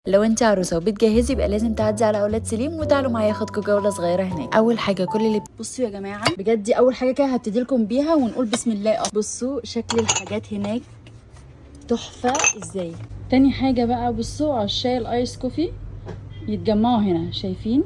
لو انت عروسه وبتجهزي يبقى لازم تعدي على اولاد سليم، وتعالوا معايا اخدكم جولة صغيرة هناك. اول حاجة كل اللي بصوا يا جماعة بجد دي اول حاجة كده هبتدي لكم بيها ونقول بسم الله. بصوا شكل الحاجات هناك تحفة ازاي. تاني حاجة بقى بصوا على الشاي ال ice coffee يتجمعوا هنا، شايفين؟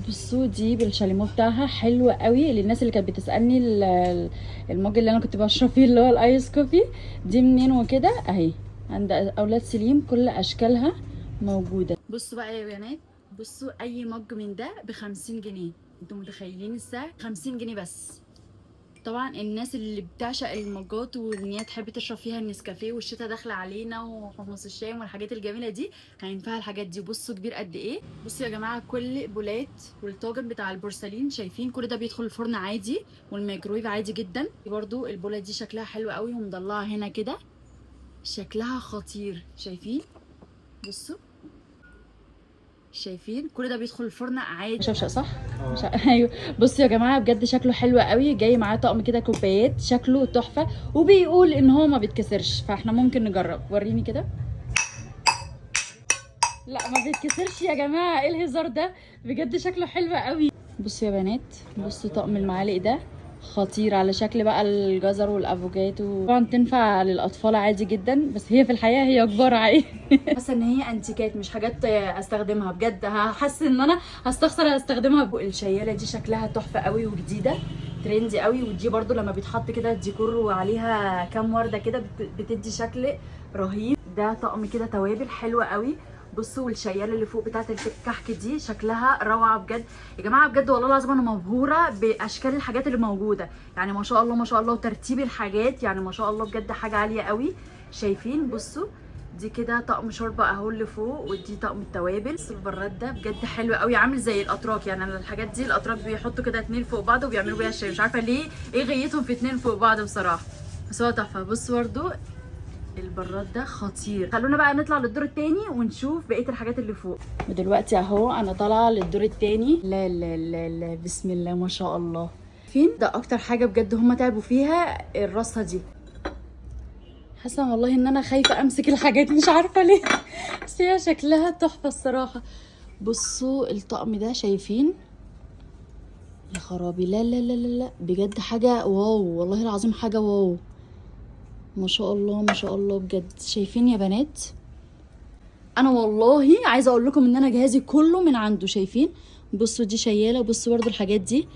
بصوا دي بالشاليمو بتاعها حلوة قوي. للناس اللي كانت بتسالني ال mug اللي انا كنت بشرب فيه اللي هو ال ice coffee دي منين وكده، اهي عند اولاد سليم كل اشكالها موجودة. بصوا بقى يا بنات، بصوا اي mug من ده ب50 جنيه، انتوا متخيلين السعر؟ 50 جنيه بس. طبعا الناس اللي بتعشق المجات وان هي تحب تشرب فيها النسكافيه والشتا داخله علينا وحمص الشام والحاجات الجميلة دي هينفعها الحاجات دي. بصوا كبير قد ايه. بصوا يا جماعة كل بولات والطاجن بتاع البورسلين، شايفين كل ده بيدخل الفرن عادي والميكرويف عادي جدا. برضو البوله دي شكلها حلو قوي ومضلعه هنا كده، شكلها خطير، شايفين؟ بصوا شايفين كل ده بيدخل الفرن عادي. شفشق صح؟ مش ايوه. بصوا يا جماعة بجد شكله حلو قوي، جاي معاه طقم كده كوبايات شكله تحفة، وبيقول ان هو ما بيتكسرش، فاحنا ممكن نجرب. وريني كده. لا ما بيتكسرش يا جماعة، ايه الهزار ده؟ بجد شكله حلو قوي. بصوا يا بنات، بصوا طقم المعالق ده خطير، على شكل بقى الجزر والافوكاتو، طبعا تنفع للاطفال عادي جدا، بس هي في الحقيقة هي كبار عادي. حاسه ان هي انتيكات مش حاجات استخدمها بجد، حاسه ان انا هستخسر استخدمها. الشياله دي شكلها تحفة قوي وجديدة trendy قوي، ودي برضو لما بيتحط كده ديكور وعليها كام ورده كده بتدي شكل رهيب. ده طقم كده توابل حلوة قوي. بصوا والشياله اللي فوق بتاعه الكحك دي شكلها روعه بجد يا جماعة. بجد والله العظيم انا مبهوره باشكال الحاجات اللي موجودة، يعني ما شاء الله ما شاء الله، وترتيب الحاجات يعني ما شاء الله بجد حاجة عالية قوي. شايفين؟ بصوا دي كده طقم شوربة اهو اللي فوق، ودي طقم التوابل. بصوا البراد ده بجد حلو قوي، عامل زي الاتراك، يعني انا الحاجات دي الاتراك بيحطوا كده اتنين فوق بعض وبيعملوا بيها الشاي، مش عارفه ليه ايه غايتهم في اتنين فوق بعض بصراحة، بس هو تحفة. بصوا برده البراد ده خطير. خلونا بقى نطلع للدور التاني ونشوف بقية الحاجات اللي فوق. ودلوقتي اهو انا طالعه للدور التاني. لا لا لا لا بسم الله ما شاء الله. فين ده اكتر حاجة بجد هما تعبوا فيها الرصه دي. حاسه والله ان انا خايفة امسك الحاجات مش عارفه ليه، بس هي شكلها تحفة الصراحة. بصوا الطقم ده، شايفين؟ يا خرابي، لا لا لا لا لا بجد حاجة wow، والله العظيم حاجة wow، ما شاء الله ما شاء الله بجد. شايفين يا بنات؟ انا والله عايزه اقول لكم ان انا جهازي كله من عنده. شايفين؟ بصوا دي شياله، بصوا برضو الحاجات دي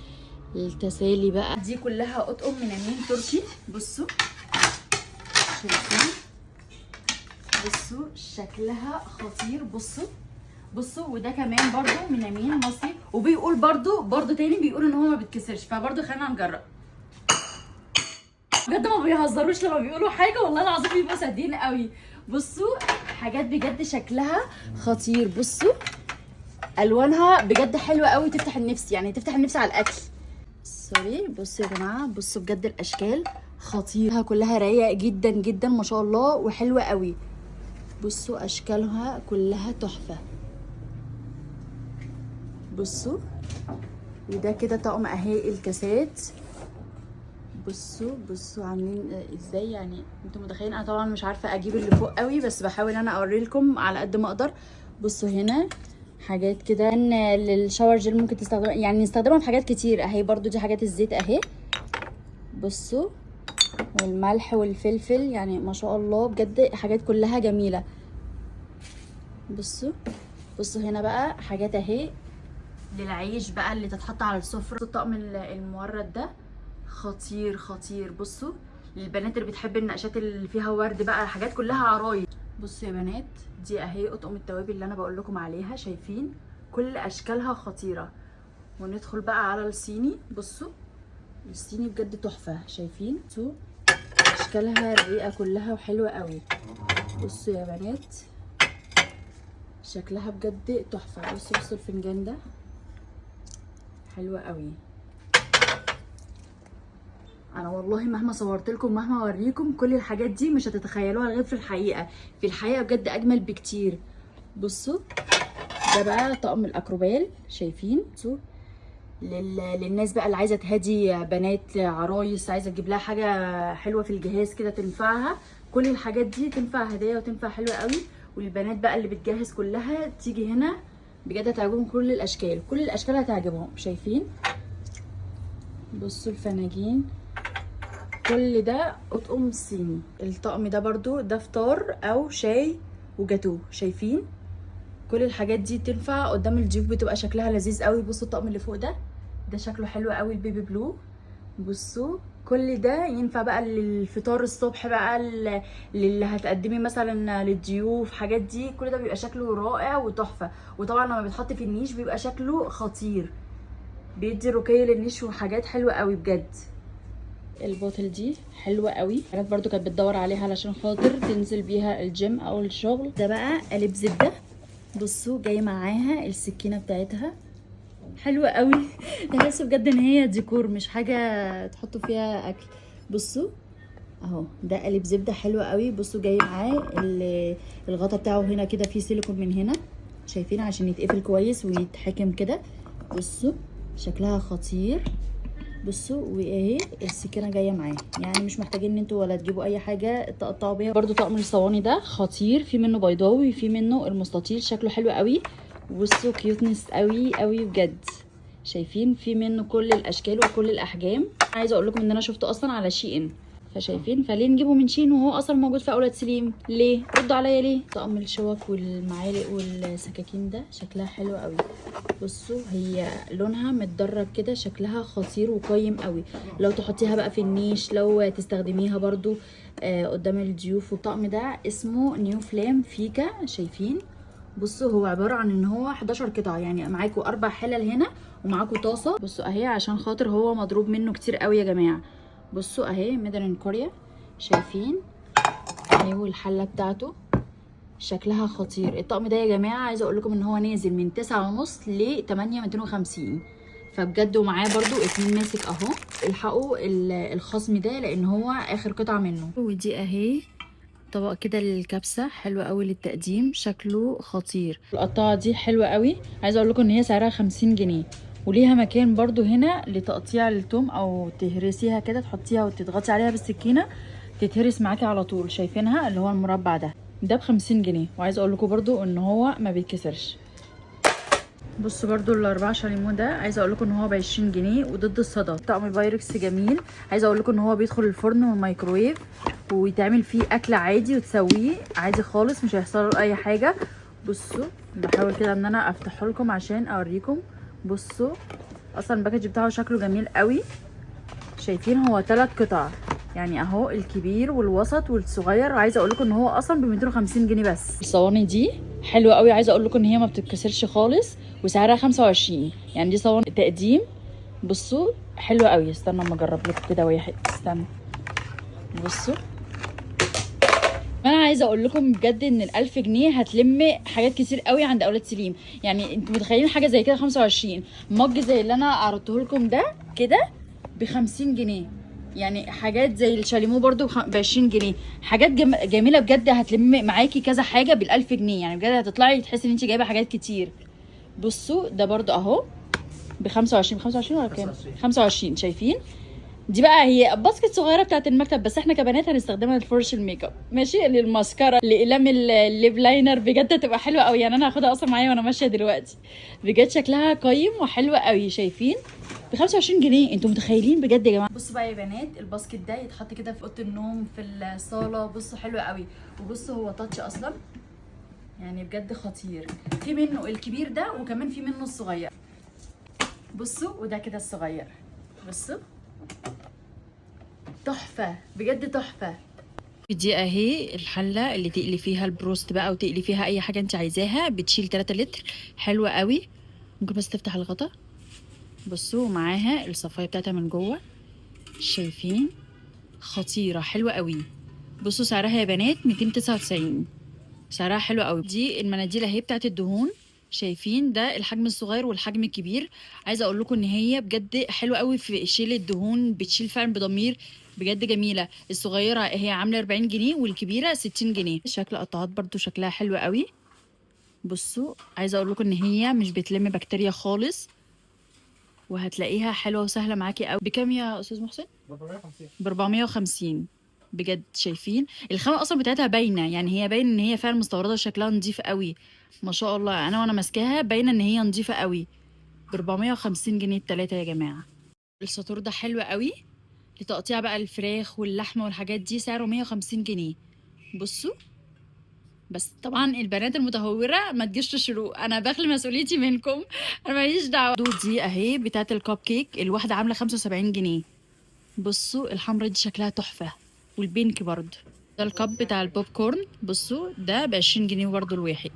التسالي بقى دي كلها اطقم من امين تركي. بصوا شايفين؟ بصوا شكلها خطير. بصوا بصوا وده كمان برضو من امين مصري، وبيقول برضو تاني بيقول ان هو ما بيتكسرش، فبرضو خلينا نجرب. بجد ما بيهزروش لما بيقولوا حاجة، والله العظيم بيبقوا صادقين قوي. بصوا حاجات بجد شكلها خطير. بصوا الوانها بجد حلوة قوي، تفتح النفس، يعني تفتح النفس على الاكل. sorry. بصوا يا جماعة، بصوا بجد الاشكال خطيرة، كلها رايقة جدا جدا ما شاء الله وحلوه قوي. بصوا اشكالها كلها تحفة. بصوا وده كده طقم اهي الكاسات. بصوا عاملين ازاي، يعني انتوا متخيلين؟ انا طبعا مش عارفه اجيب اللي فوق قوي، بس بحاول انا اوريلكم على قد ما اقدر. بصوا هنا حاجات كده لل shower gel ممكن تستخدمها، يعني نستخدمها في حاجات كتير اهي. برضو دي حاجات الزيت اهي. بصوا والملح والفلفل، يعني ما شاء الله بجد حاجات كلها جميلة. بصوا هنا بقى حاجات اهي للعيش بقى اللي تتحط على السفرة. الطقم المورد ده خطير خطير. بصوا للبنات اللي بتحب النقشات اللي فيها ورد بقى، حاجات كلها عرايس. بصوا يا بنات دي اهي اطقم التوابل اللي انا بقول لكم عليها، شايفين كل اشكالها خطيرة. وندخل بقى على الصيني. بصوا الصيني بجد تحفة، شايفين؟ بصوا اشكالها رقيقه كلها وحلوه قوي. بصوا يا بنات شكلها بجد تحفة. بصوا الفنجان ده حلوة قوي. انا والله مهما صورت لكم مهما اوريكم كل الحاجات دي مش هتتخيلوها غير في الحقيقة، في الحقيقة بجد اجمل بكتير. بصوا ده بقى طقم الاكروبال، شايفين؟ بصوا للناس بقى اللي عايزه تهدي بنات عرايس، عايزه تجيب لها حاجة حلوة في الجهاز كده تنفعها، كل الحاجات دي تنفع هدايا وتنفع حلوة قوي. والبنات بقى اللي بتجهز كلها تيجي هنا، بجد هتعجبهم كل الاشكال، كل الاشكال هتعجبهم. شايفين؟ بصوا الفناجين، كل ده اطقم صيني. الطقم ده برضو ده فطار او شاي وجاتوه. شايفين؟ كل الحاجات دي تنفع قدام الضيوف، بتبقى شكلها لذيذ قوي. بصوا الطقم اللي فوق ده، ده شكله حلو قوي، ال baby blue. بصوا كل ده ينفع بقى للفطار الصبح بقى، للي هتقدمي مثلا للضيوف، حاجات دي كل ده بيبقى شكله رائع وتحفة. وطبعا لما بيتحط في النيش بيبقى شكله خطير، بيدي رقي للنيش وحاجات حلوة قوي بجد. ال bottle دي حلوة قوي، البنات برضو كانت بتدور عليها علشان خاطر تنزل بيها الجيم او الشغل. ده بقى قالب زبدة، بصوا جاي معاها السكينة بتاعتها، حلوة قوي. تحسوا بجد ان هي ديكور مش حاجة تحطوا فيها اكل. بصوا اهو ده قالب زبدة حلو قوي. بصوا جاي معاه الغطا بتاعه هنا كده، فيه سيليكون من هنا، شايفين؟ عشان يتقفل كويس ويتحكم كده. بصوا شكلها خطير. بصوا واهي السكينة جاية معاه، يعني مش محتاجين ان انتوا ولا تجيبوا اي حاجة تقطعوا بيها. برضو طقم الصواني ده خطير، في منه بيضاوي في منه المستطيل، شكله حلو قوي. بصوا cuteness قوي قوي بجد. شايفين؟ في منه كل الاشكال وكل الاحجام. عايزه اقول لكم ان انا شفته اصلا على شي ان، فشايفين؟ فليه نجيبه من شين وهو اصلا موجود في اولاد سليم؟ ليه؟ ردوا عليا ليه؟ طقم الشوك والمعالق والسكاكين ده شكلها حلو قوي. بصوا هي لونها متدرج كده، شكلها خطير وقيم قوي. لو تحطيها بقى في النيش، لو تستخدميها برضو قدام الضيوف. والطقم ده اسمه نيو فلام فيكا. شايفين؟ بصوا هو عبارة عن ان هو 11 قطعة، يعني معاكوا 4 حلل هنا ومعاكوا طاسة. بصوا اهي، عشان خاطر هو مضروب منه كتير قوي يا جماعة. بصوا اهي made in Korea. شايفين؟ اهي والحلة بتاعته شكلها خطير. الطقم ده يا جماعة عايزة اقول لكم ان هو نازل من 9.5 ل 8,250، فبجد. ومعاه برضو 2 ماسك اهو. الحقوا الخصم ده لان هو اخر قطعة منه. ودي اهي طبق كده للكبسة، حلو قوي للتقديم، شكله خطير. القطاعة دي حلوة قوي، عايزة اقول لكم ان هي سعرها 50 جنيه، وليها مكان برضو هنا لتقطيع التوم او تهرسيها كده، تحطيها وتضغطي عليها بالسكينة تتهرس معاكي على طول. شايفينها؟ اللي هو المربع ده، ده ب50 جنيه. وعايزة اقول لكم برضو ان هو ما بيتكسرش. بصوا برضو ال4 شاليمو ده عايزه اقول لكم ان هو ب20 جنيه وضد الصدى. طقم بايركس جميل، عايزه اقول لكم ان هو بيدخل الفرن والميكروويف ويتعمل فيه اكل عادي وتسويه عادي خالص، مش هيحصل له اي حاجة. بصوا بحاول كده ان انا افتحه لكم عشان اوريكم. بصوا اصلا ال package بتاعه شكله جميل قوي. شايفين؟ هو 3 قطع، يعني اهو الكبير والوسط والصغير. عايزه اقول لكم ان هو اصلا ب 250 جنيه بس. الصواني دي حلوة قوي، عايزه اقول لكم ان هي ما بتتكسرش خالص، وسعرها 25، يعني دي صواني تقديم. بصوا حلوة قوي. استنى اما اجرب لكم كده واحد، استنى. بصوا انا عايزه اقول لكم بجد ان ال1000 جنيه هتلم حاجات كتير قوي عند اولاد سليم. يعني انتوا متخيلين حاجة زي كده 25 مج زي اللي انا عرضته لكم ده كده ب50 جنيه، يعني حاجات زي الشاليمو برضو ب20 جنيه. حاجات جميلة بجد، هتلم معاكي كذا حاجة بال1000 جنيه، يعني بجد هتطلعي تحسي ان انت جايبه حاجات كتير. بصوا ده برضو اهو ب25، 25 ولا كام؟ 25. شايفين؟ دي بقى هي basket صغيرة بتاعت المكتب، بس احنا كبنات هنستخدمها لفرش الميك اب، ماشي، للماسكارا، لاقلام ال lip liner. بجد هتبقى حلوة قوي، يعني انا هاخدها اصلا معايا وانا ماشية دلوقتي. بجد شكلها قيم وحلوه قوي. شايفين؟ ب 25 جنيه، انتوا متخيلين بجد يا جماعة؟ بصوا بقى يا بنات، ال basket ده يتحط كده في اوضة النوم، في الصاله. بصوا حلو قوي. وبصوا هو touch اصلا، يعني بجد خطير. في منه الكبير ده وكمان في منه الصغير. بصوا وده كده الصغير. بصوا تحفة بجد تحفة. دي اهي الحلة اللي تقلي فيها البروست بقى وتقلي فيها اي حاجة انت عايزاها، بتشيل 3 لتر، حلوة قوي. ممكن بس تفتح الغطا. بصوا معاها الصفايه بتاعتها من جوه، شايفين؟ خطيرة حلوة قوي. بصوا سعرها يا بنات 299، سعرها حلو قوي. دي المناديل اهي بتاعت الدهون، شايفين؟ ده الحجم الصغير والحجم الكبير. عايزه اقول لكم ان هي بجد حلوة قوي في شيل الدهون، بتشيل فعلا بضمير، بجد جميلة. الصغيرة هي عامله 40 جنيه والكبيرة 60 جنيه. شكل قطعات برضو شكلها حلو قوي. بصوا عايزه اقول لكم ان هي مش بتلم بكتيريا خالص، وهتلاقيها حلوة وسهلة معاكي قوي. بكام يا استاذ محسن؟ ب 450. ب 450. بجد. شايفين الخامة اصلا بتاعتها باينة، يعني هي باين ان هي فعلا مستورده، شكلها نظيف قوي ما شاء الله. انا وانا ماسكاها باينة ان هي نظيفة قوي. ب 450 جنيه التلاتة يا جماعة. الساطور ده حلو قوي لتقطيع بقى الفراخ واللحمة والحاجات دي، سعره 150 جنيه. بصوا بس طبعا البنات المتهوره ما تجيش تشروق، انا بخلي مسؤوليتي منكم، انا ماليش دعوه. دي اهي بتاعه الكب كيك، الواحدة عامله 75 جنيه. بصوا الحمرا دي شكلها تحفة، وال pink برضو. ده ال cup بتاع البوب كورن، بصوا ده ب 20 جنيه برضو الواحد.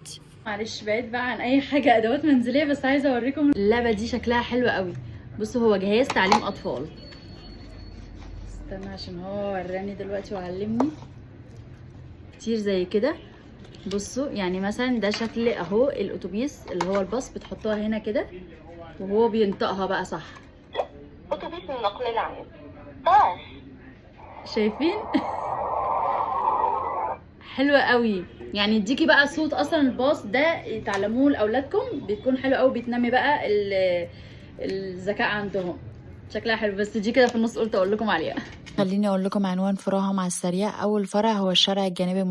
معلش بعيد بقى عن اي حاجة ادوات منزلية، بس عايزه اوريكم اللعبة دي شكلها حلو قوي. بصوا هو جهاز تعليم اطفال، استنى عشان هو وراني دلوقتي وعلمني كتير زي كده. بصوا يعني مثلا ده شكل اهو الاتوبيس اللي هو الباص، بتحطوها هنا كده وهو بينطقها بقى صح. أتوبيس النقل العام باص. شايفين؟ حلوة قوي، يعني يديكي بقى صوت اصلا الباص ده تعلموه لاولادكم، بيكون حلو قوي، بيتنمي بقى الذكاء عندهم. شكلها حلو، بس دي كده في النص قلت اقول لكم عليها. خليني اقول لكم عنوان فروعهم على السريع. اول فرع هو الشارع الجانبي